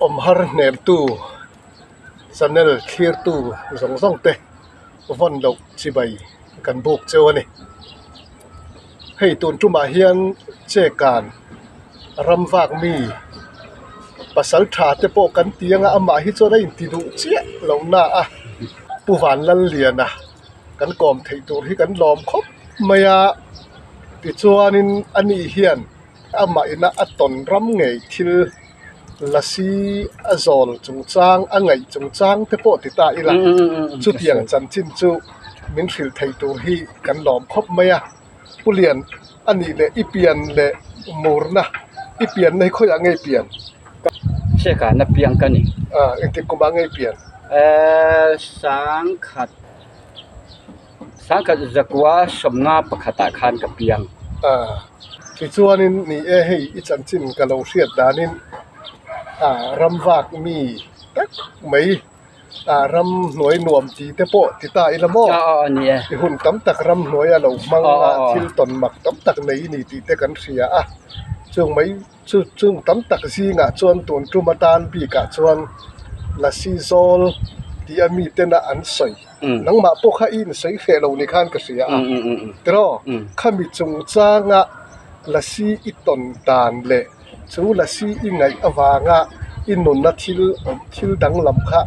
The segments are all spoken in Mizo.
Awm har hnemtu channel thlirtu zawng zawng te vawn loh chibai kan buk cheu a ni. Hei tun tumah hian Chekan ram vak mi pasal tha te pawh kan ti anga amah hi chuan a inti duh chiah lo na a, Pu Vanlalliana kan kawm theih tur hi kan lawm khawp mai a, tichuanin ani hian amah ina a tawn ram ngei thil lasi a zawl chungchang a ngaih chungchang te pawh ti ta ila chutiang chanchin chu min hrilh thei tur hi kan lawm khawp mai a Pu Lian a nih leh i pian leh murna i pianna hi khawiah ngei pian? Hriakana piang ka ni. Engtik kumah ngei pian? Sangkhat Sangkhat zakua sawmnga pakhatah khan ka piang. Tichuanin ni e hei i chanchin ka lo hriat danin ram vak mi tak mai ram hnuai nuam ti te pawh ti ta ila maw? I hun tam tak ram hnuai a lo hmang a thil tawn mak tam tak nei i ni tih te kan hria a chung mai chu chung tam tak zingah chuan tun tum atan bikah chuan lasi zawl tih a mitena an sawi. Nangmah pawh kha i insawi hreh lo ni khan ka hria a, tiraw? Khami chungchanga lasi i tawn dan leh chu lasi i ngaih avanga i nunna thil awm thil danglam kha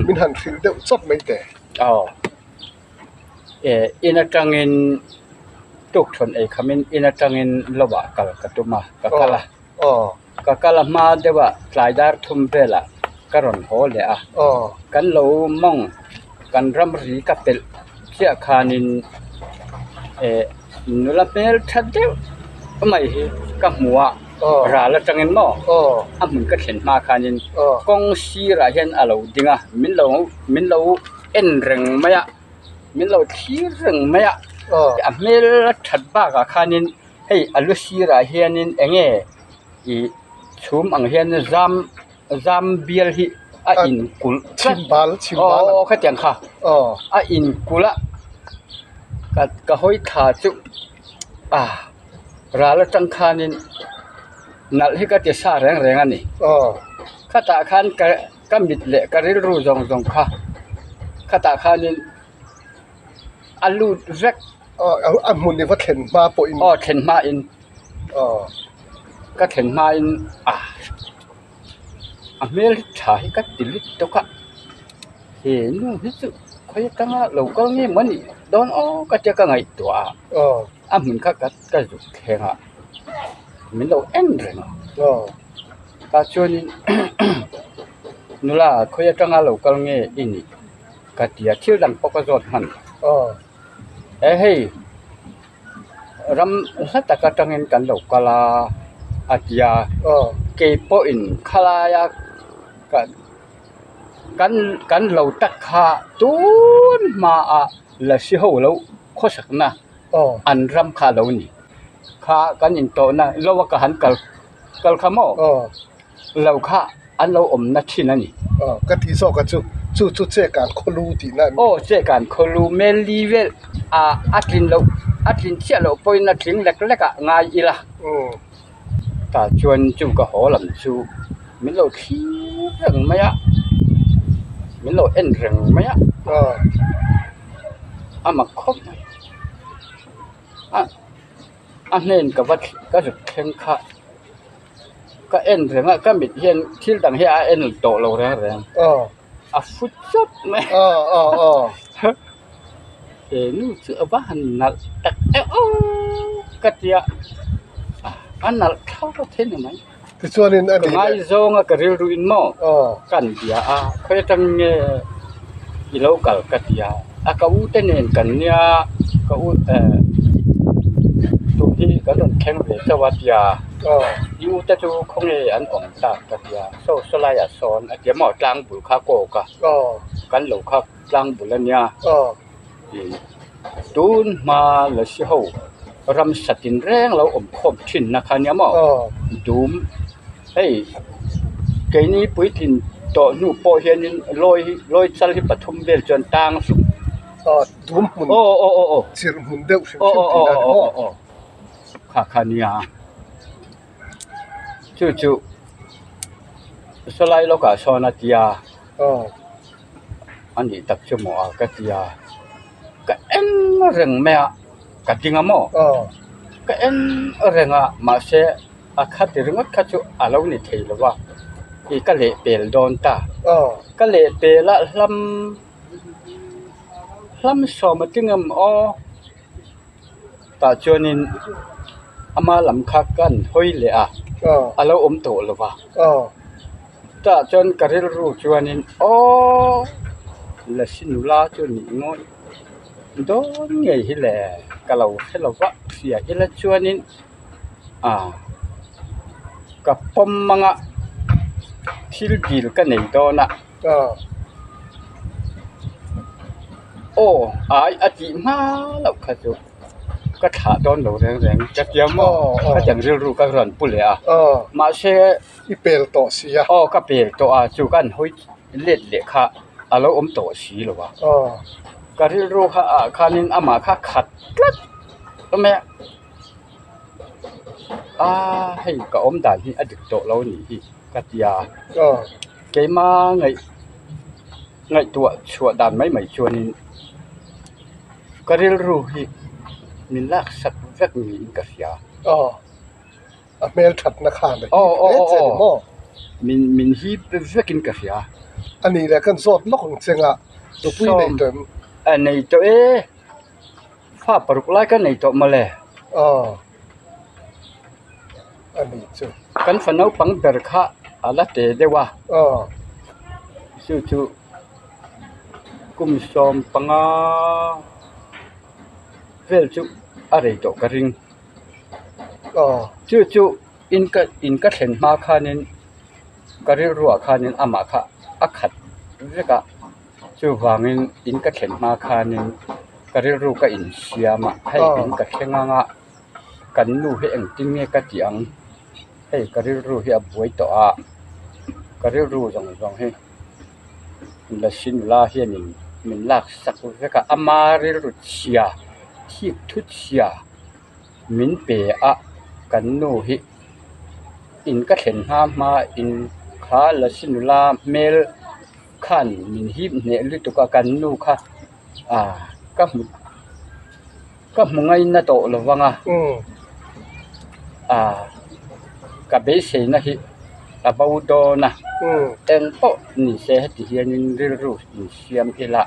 min han hrilh deuh chawp mai teh. Aw, in atangin tukthawn ei khamin in atangin lovah kal ka tum a, ka kal a. Ka kal a hma deuh a, tlai dar thum velah ka rawn haw leh a. Kan lo mawng kan ramri ka pelh chiah khanin eh nula hmel tha deuh mai hi ka hmu a, ral atangin maw a hmun ka thlen hma khanin kawng sirah hian a lo ding a, min lo min lo en reng mai a, min lo thlir reng mai a, a hmel a that bakah khanin. Hei a lu sirah hianin eng nge ih chhum ang hian zam zam bial hi a in kulh tlat aw aw khatiang kha a in kulh a ka ka hawi thla chu ah ral atang khanin nalh hi ka ti sa reng reng a ni khatah khan ka ka mit leh ka rilru zawng zawng kha khatah khanin a lut vek. Aw a hmun i va thlen hma pawhin. Aw thlen hma in. Aw. Ka thlen hma in ah a hmel tha hi ka ti lut tawk a he nu hi chu khawi atanga lo kal nge maw nih dawn aw ka tia ka ngaihtuah a. Aw. A hmun kha ka ka zuk thleng a min lo en reng a. Aw. Tah chuanin nula khawi atanga lo kal nge i nih ka ti a thil dang pawh ka zawt hman. Aw. He hei ram hla tak atangin kan lo kal a a ti a kei pawhin khalaia kan kan lo tak kha tun hmaah lasi ho lo khawsakna an ram kha a lo ni kha kan intawhna lo a ka han kal kal kha maw lo kha an lo awmna thin a ni. Aw ka tih zawk a chu chu chu chekan khawlu tihna a ni. Aw chekan khawlu Meli vel ah a tlin loh a tlin chiah loh pawhin a tling lek lek ah ngai ila. Tah chuan chu ka haw lam chu min lo thlir reng mai a min lo en reng mai a a mak khawp mai a a hnen ka va ka zuk thleng kha. Ka en reng a ka mit hian thil dang hi a en tawh lo reng reng a fu chawt mai he nu chu a va han nalh tak em aw ka tia a nalh thlawt a ni mai tichuanin ka ngaizawng a ka rilru in maw ka an bia a khawi atang nge i lo kal ka tia a ka u te nen kan nia ka u eh tun hi kan rawn thleng ve chauh a tia i u te chu khawnge an awm tak ka tia saw saw laiah sawn a tia maw tlang bul kha kawk a kan lo kha tlang bul a nia ih tun hma lasi ho ram satin reng lo awm khawm thin na kha nia maw dum hei keini puitlin tawh hnu pawh hianin lawi hi lawi chal hi pathum vel chuan tang hlum dum hmun aw aw aw aw chirh hmun deuh hrim hrim tih na ni maw aw kha kha nia chu chu. Sawlai lawkah sawn a tia a nih tak chu maw a ka tia ka en reng mai a ka ding a maw ka en reng a mahse a khati ringawt kha chu a lo ni thei lo va ih ka lehpel dawn ta ka lehpel a hlam hlam sawm a tling em aw tah chuanin ama lam kha kan hawi leh a a lo awm tawh lo va tah chuan ka rilru chuanin aw lasi nula chu nih ngawih dawn ngei hi le ka lo hre lo va hria ila chuanin ah ka pawm anga thil dil ka nei dawn a. Aw ai a tih hma loh kha chu ka thlah dawn lo reng reng ka tia maw ka tiang rilru ka rawn pu leh a mahse i pel tawh si a aw ka pel tawh a chu ka an hawi let leh kha a lo awm tawh si lo a ka rilru kha ah khanin amah kha khat tlat mai a a hei ka awm dan hi a dik tawh lo a nih hi ka ti a keima ngaih ngaihtuah chhuah dan mai mai chuanin ka rilru hi min lak sak vek niin ka hria. Aw a hmel thatna khan a hip hle che ni maw? Min min hip vekin ka hria. A nih leh kan zawt lawk ang che nga nupui nei tawh em? A nei tawh e. Fa paruk lai ka nei tawh mawle. Aw a ni chu. Kan fa naupang ber kha a la te deuh a. Aw. Chu chu kum 15 vel chu a rei tawh ka ring. Aw. Chu chu in ka in ka thlen hma khanin ka rilruah khanin amah kha a khat vek a. Chuvangin in ka thlen hma khanin ka rilru ka insiam a, hei in ka thleng ang a, kan nu hi engtin nge ka tih ang, hei ka rilru hi a buai tawh a, ka rilru zawng zawng hi Lasi nula hianin min lak sak vek a, ama rilru chhia thik thu chhia min pe a, kan nu hi in ka thlen hma hma in kha Lasi nula hmel. Khan min hip hneh lutuk a kan nu kha ah ka hmu ka hmu ngaina tawh lo vang a ah ka beiseina hi a bo dawn a eng pawh ni se heti hianin rilru insiam ila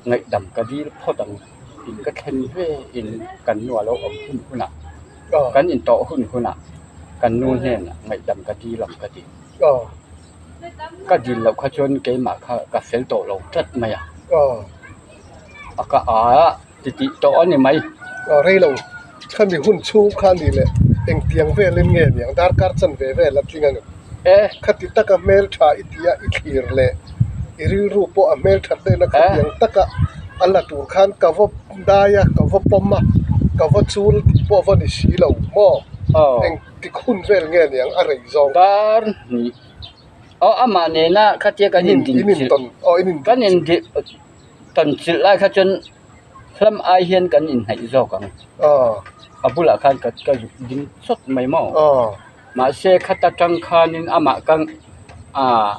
ngaihdam ka dil phawt ang in ka thlen ve in kan nu a lo awm hun hunah kan intawh hun hunah kan nu hnenah ngaihdam ka dil ang ka ti. Ka dil loh kha chuan keimah kha ka fel tawh lo tlat mai a. A ka a ti tih tawh a ni mai. Rei lo, khami hun chhung kha ni leh engtiang velin nge niang darkar chan ve vel a tling ang em? Khati taka hmel tha i tia i thlir leh i rilru pawh a hmel that lehna khatiang taka a la tur khan ka va dai a, ka va pawm a, ka va chul tih pawh va ni si lo maw? Ti khun vel nge niang a rei zawng. Dar hnih aw amah nena khatia kan in din chilh kan in din tawn chilh lai kha chuan hlam ai hian kan in hnaih zawk ang a bulah khan ka ka zuk ding chawt mai maw mahse khata tang khanin amah ka ah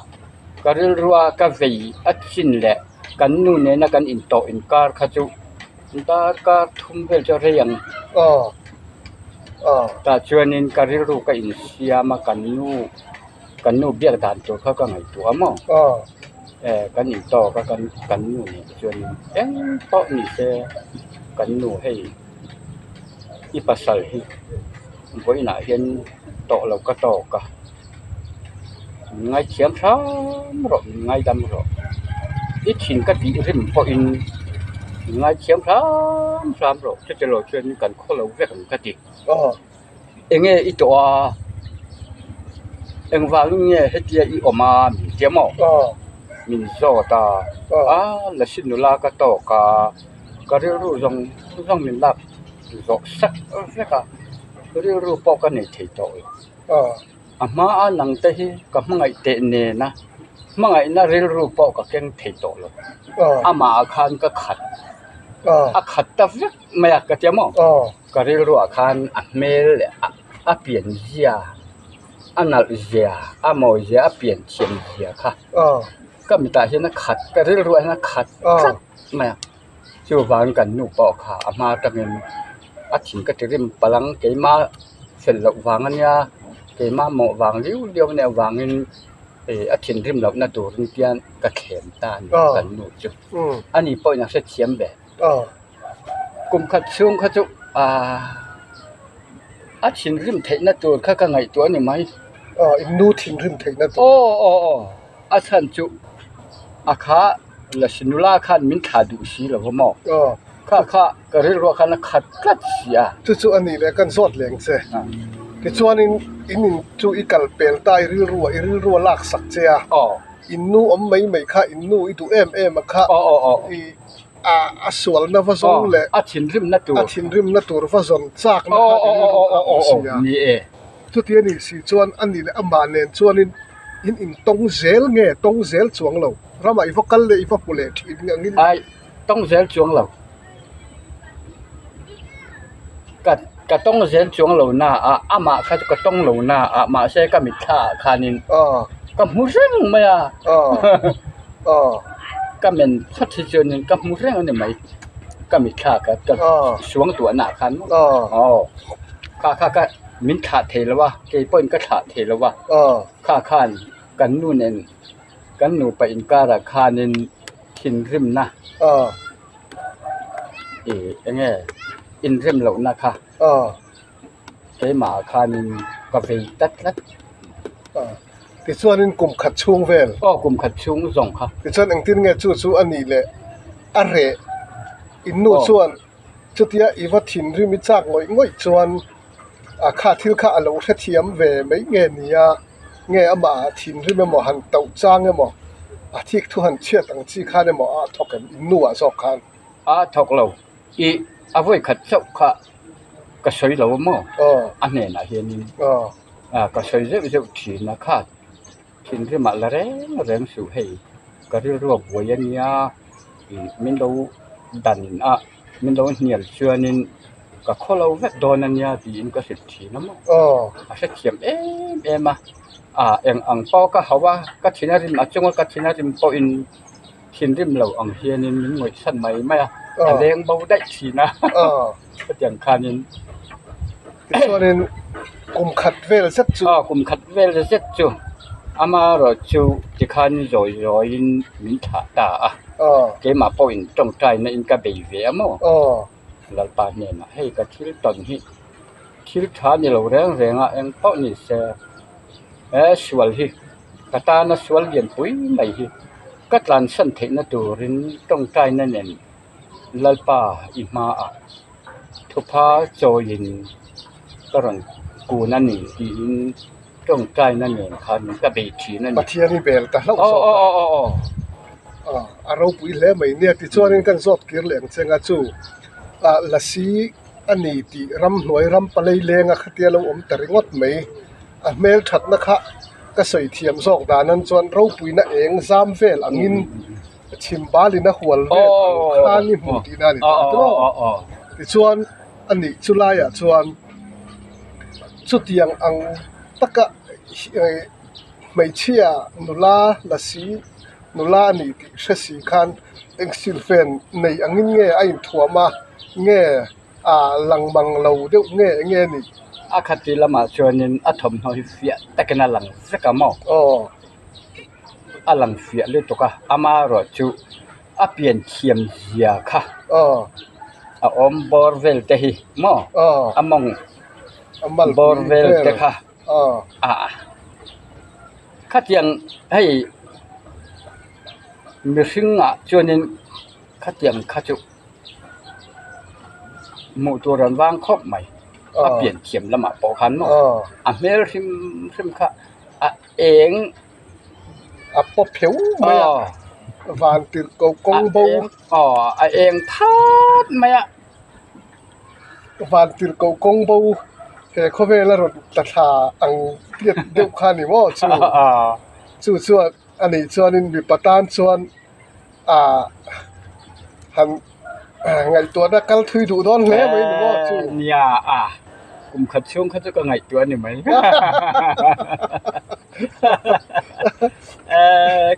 ka rilrua ka vei a chin leh kan nu nena kan intawh inkar kha chu Darkar thum vel chu a rei ang. Tah chuanin ka rilru ka insiam a, kan nu kan nu biak dan tur kha ka ngaihtuah a maw? Kan intawk a kan kan nu nen chuanin eng pawh ni se kan nu hei i pasal hi vawiinah hian tawh lo ka tawk a, min ngaithiam hram rawh min ngaidam rawh i thin ka tih rim pawhin min ngaithiam hram hram rawh chuti lo chuan kan khaw lo vek ang ka ti eng nge i tawh a engvangin nge hetia i awm a min tia maw min zawt a a lasi nula ka tawk a ka rilru zawng zawng min lak zawh sak vek a rilru pawh ka nei thei tawh lo. A hmaa nang te hi ka hmangaih teh nena hmangaihna rilru pawh ka keng thei tawh lo. Amah khan ka khat a khat ta vek mai a ka tia maw? Ka rilruah khan a hmel leh a pianzia. A nalh zia, a mawi zia, a pian thiam zia kha ka mitah hian a khat, ka rilruah hian a khat tlat mai a. Chuvangin kan nu pawh kha a hma atangin a thin ka ti rim palh ang, keimah fel loh vang a nia, keimah mawh vang liu liau a nih avangin ih a thinrim lohna turin hian ka thlem ta a ni kan nu chu. Ani pawhin a hrethiam ve. Kum khat chhung kha chu aaa a thinrim theihna tur kha ka ngaihtuah a ni mai. Aw in nu thinrim theihna tur. Aw aw aw a chhan chu a kha Lasi nula khan min thlah duh si lo va maw? Aw. Kha kha ka rilruah khan a khat tlat si a. Chu chu a nih leh kan zawt leng che. Tichuanin in in chu i kal pel ta i rilruah i rilrua lak sak che a. Aw. In nu awm mai mai kha in nu i duh em em a kha. Aw aw aw. I a a sualna va zawng leh. A thinrimna tur. A thinrimna tur va zawn chakna kha i rilru kha a awm si a. Ni e. Chuti a nih si chuan a nih leh amah nen chuanin in intawng zel nge tawng zel chuang lo. Ramah i va kal leh i va hmu leh thin nge angin. Ai, tawng zel chuang lo. Ka ka tawng zel chuang lo na a, amah kha chu ka tawng lo na a, mahse ka mitthla ah khanin ka hmu reng mai a. Ka men phawt hi chuanin ka hmu reng a ni mai. Ka mitthla ka ka suang tuahna ah khan maw. Aw, kha kha ka min thlah thei lo a, kei pawhin ka thlah thei lo a. Kha khan kan nu nen. Kan nupa inkarah khanin thinrimna ih eng nge inrem lohna kha keimahah khanin ka vei tlat tlat. Tichuanin kum khat chhung vel. Aw kum khat chhung zawng kha. Tichuan engtin nge chu chu a nih leh a reh innu chuan chutia i va thinrim i chak ngawih ngawih chuan a kha thil kha a lo hrethiam ve mai nge nia. Nge amah ah thinrim emaw han tauh chang emaw a thik thu han chhiat ang chi khan emaw a thawk em in nu ah zawk khan. A thawk lo i a vawi khat chauh kha ka sawi lo maw a hnenah hianin ka sawi zeuh zeuh thin a kha thinrim ah la reng reng suh hei ka rilru a buai a nia ih min lo dan a. Min lo hnial chuanin ka khaw lo vek dawn a nia tiin ka hrilh thin a maw. A hrethiam em em a, ah eng ang pawh ka hauh a, ka thin a rim a chunga ka thin a rim pawhin thinrim lo ang hianin min ngawihsan mai mai a, a leng bo daih thin a hetiang khanin. Tichuanin kum khat vel zet chu. Aw kum khat vel zet chu amaherawhchu tikhan zawi zawiin min thlah ta a. Keimah pawhin tawngtaina in ka bei ve a maw? Lalpa hnenah hei ka thil tawn hi thil tha ni lo reng reng a eng pawh ni se he sual hi ka tana sual lianpui mai hi ka tlansan theihna turin tawngtaina nen Lalpa i hmaah thupha chawiin ka rawn kun a ni tiin tawngtaina nen khan ka bei thin a ni. Pathian i bel ta hlauh zawk a, a ropui hle mai nia. Tichuanin kan zawt kir leh ang che nga chu lasi a ni tih ramhnuai ram palei lenga khatia lo awm ta ringawt mai. A hmel thatna kha ka sawi thiam zawk dan an chuan ropuina eng zam vel angin chhim balin a hual vel ang khan i hmu tihna a ni ta tawh. Tichuan a nih chu laiah chuan chutiang ang taka hmeichhia nula lasi nula a nih tih hre si khan eng silfen nei angin nge a inthuam a nge ah lang mang lo deuh nge enge a nih. A khati lamah chuanin a thawmhnaw hi fiah takin a lang vek a maw? Aw. A lang fiah lutuk a amaherawh chu a pian thiam zia kha a awm bawr vel te hi maw a mawng bawr vel te kha a khatiang hei mihring ah chuanin khatiang kha chu hmuh tur an vang khawp mai a pian thiam lamah pawh khan maw a hmel hrim hrim kha a eng a paw pheu mai a van tirh ko kawng bo aw a eng that mai a van tirh ko kawng bo he khawvel a rawn tla thla ang tiat deuh kha a ni maw chu chu chuan a nih chuanin mipa tan chuan ah han ngaihtuahna kal thui duh dawn hle mai ni maw chu nia a. Kum khat chhung kha chu ka ngaihtuah a ni mai.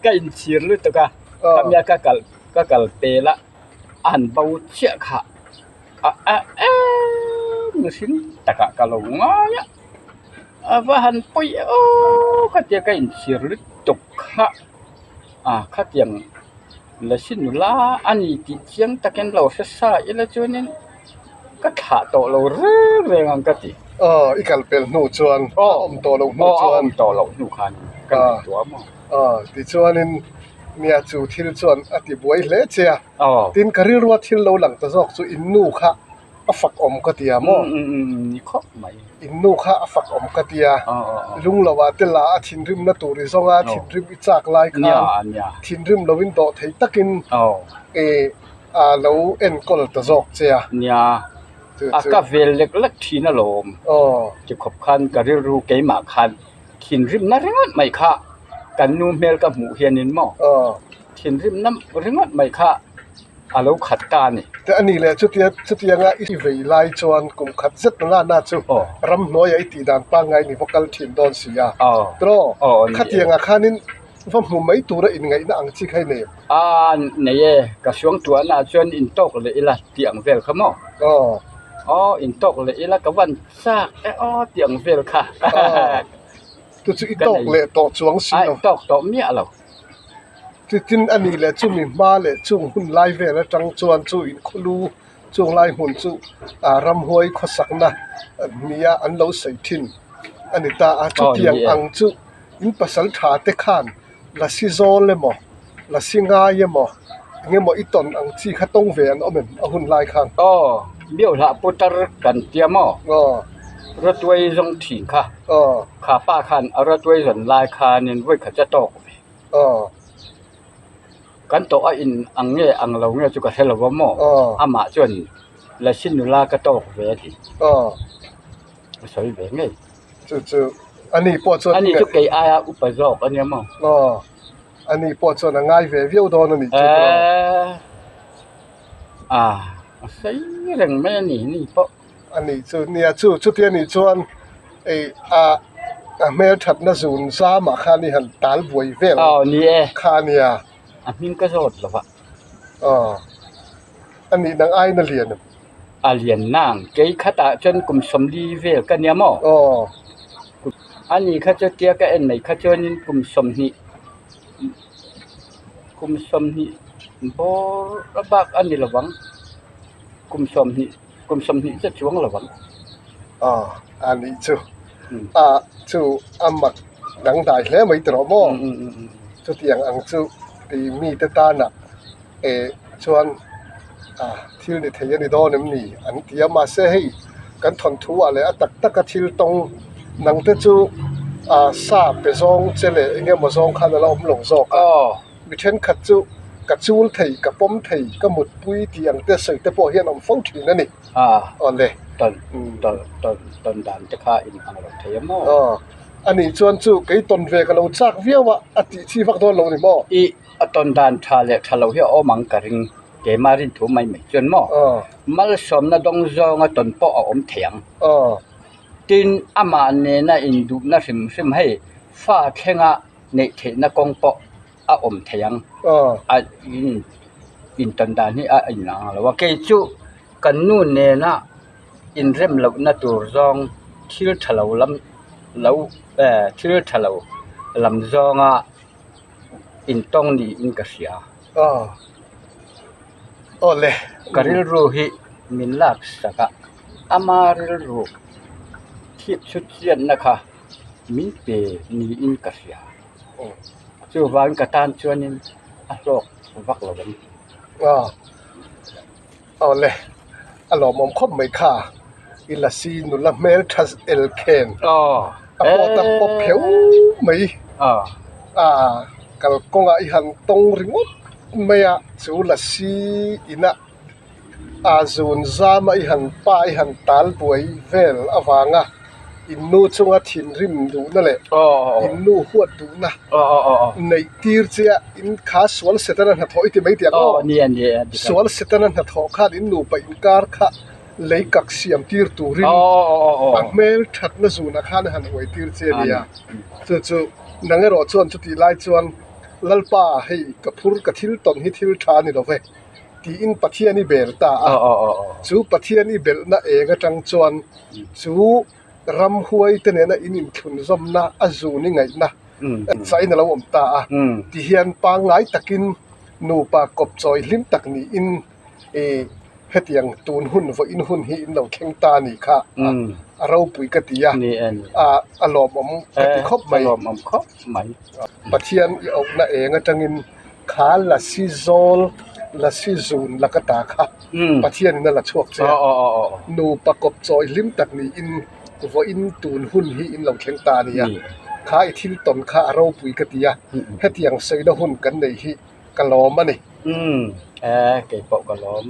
Ka inchhir lutuk a, khamia ka kal ka kal pel a, a han bo chiah kha a a em mihring takah ka lo ngai a, a va han pawi e aw ka tia ka inchhir lutuk kha a khatiang Lasi nula a ni tih chiang takin lo hre sa ila chuanin ka thlah tawh lo reng reng ang ka ti. Aw, i kal pel hnu chuan, a awm tawh loh hnu chuan. Aw, a awm tawh loh hnu khan ka ngaihtuah a maw. Aw, tichuanin nia chu thil chuan a ti buai hle che a. Aw. Tin, ka rilrua thil lo lang ta zawk chu in nu kha a fak awm ka ti a maw? Ni khawp mai. In nu kha a fak awm ka ti a. Lung lo ah te la a thinrimna tur i zawng a, thinrim i chak lai khan thinrim lo in dawh thei takin a lo enkawl ta zawk che a. Nia, a ka vel lek lek thin alawm. Ti khawp khan ka rilru keimah khan thinrimna ringawt mai kha kan nu hmel ka hmuh hianin maw thinrimna ringawt mai kha a lo khat ta a ni. Te a ni leh chutia chutianga i vei lai chuan kum khat zet na na chu ramhnuaia i tih dan pangngai ni va kal thin dawn si a. Tiraw? Khatiangah khanin va hmu mai tura inngaihna ang chi kha i nei em? A nei e, ka suangtuahna ah chuan intawk leh ila tih ang vel kha maw? Aw intawk leh ila ka van chak e aw tih ang vel kha. Chu chu i tawk leh tawh chuang si lo. A tawk tawh miah lo. Chutin a nih leh chumi hma leh chung hun lai vel atang chuan chu inkhawlu chung lai hmun chu ramhuai khawsakna nia an lo sawi thin a ni ta a. Chutiang ang chu in pasal tha te khan lasi zawl emaw lasi ngai emaw eng emaw i tawn ang chi kha tawng ve an awm em a hun lai khan? Aw, Miohlah putar kan tia maw? Aw. Rawtuai zawng thin kha. Aw. Kha pa khan a rawtuai zawn lai khanin vawikhat a tawk ve. Aw. Kan tawh a in ang nge ang lo nge chu ka hre lo va maw? Aw. Amah chuan Lasi nula ka tawk ve a ti. Aw. A sawi ve ngei. Chu chu ani pawh chuan. Ani chu kei aia upa zawk a nia maw? Aw. Ani pawh chuan a ngai ve viau dawn a nih chu tiraw? Eee. A a sawi reng mai a ni ni pawh. A nih chu nia chu chuti a nih chuan ei a a hmelthatna zun zamah khan i han tal buai vel Aw ni e. kha a nia. A hming ka zawt lo va. Aw a nih nang aiin a lian em? A lian nang kei khatah chuan kum sawmli vel ka nia maw? Aw. A ni kha chu tia ka en mai kha chuanin kum sawmhnih kum sawmhnih bawr a bak a ni lovang kum sawmhnih. Kum 20 zet chuang lo ang. Aw, a nih chu. A chu a mak dangdai hle mai tawh maw? Chutiang ang chu ti mite tana eh chuan a thil ni thei a ni dawn em ni an ti a. Mahse hei kan thawnthu ah leh a tak taka thil tawng nang te chu a sa pe zawng che leh eng emaw zawng khan a la awm lo zawk a. Mi thenkhat chu ka chul thei, ka pawm thei, ka mutpui tih ang te sawi te pawh hian awm fo thin a ni. Aw le. Tawn tawn tawn tawn dan te kha in ang lo thei a maw? Aw. A nih chuan chu kei tawn ve ka lo chak viau a, a tih chi vak dawn lo ni maw? I a tawn dan tha leh tha lo hi a awm ang ka ring, keimah rin thu mai mai chuan maw? Aw. Malsawmna dawng zawnga tawn pawh a awm thei ang. Aw. Tin, amah nena induhna hrim hrim hei fa thlenga neih theihna kawng pawh a awm thei ang. A in intawn dan hi a inang lo a, kei chu kan nu nena inrem lohna tur zawng thil tha lo lam lo eh thil tha lo lam zawnga intawng niin ka hria. Awle. Ka rilru hi min lak sak a, ama rilru thik chhut chianna kha. Min pe niin ka hria. Chuvangin ka tan chuanin a hlawk vak lo ang. Aw, awle, a lawmawm khawp mai kha. I lasi nula hmel tha el khen. A pawt a pawp pheu mai. A kalkawngah i han tawng ringawt mai a, chu lasi inah A zun zama i han pa i han tal buai vel avanga in nu chunga thinrim duhna leh in nu huat duhna neih tir che a in kha sual setana hnathawh i ti mai tih ang aw. Sual setana hnathawh khan in nupa inkar kha lei kak siam tir turin a hmel thatna zunah khan a han uai tir che a nia. Chu chu nang erawh chuan chutih lai chuan Lalpa hei ka phur ka thil tawn hi thil tha a ni lo ve tiin Pathian i bel ta a. Chu Pathian i belhna eng atang chuan chu ramhuai te nena in inthlunzawmna a zun i ngaihna chain a lo awm ta a. Tihian pangngai takin nupa kawp chawi hlim tak niin ih hetiang tun hun vawiin hun hi in lo thleng ta a nih kha a ropui ka ti a, a lawmawm ka ti khawp mai. Pathian i auhna eng atangin kha lasi zawl, lasi zun la ka ta kha Pathian in a la chhuak che a, nupa kawp chawi hlim tak niin vawiin tun hun hi in lo thleng ta a nia. Kha i thil tawn kha a ropui ka ti a, hetiang sawina hun kan nei hi ka lawm a ni. Umm, e, kei pawh ka lawm.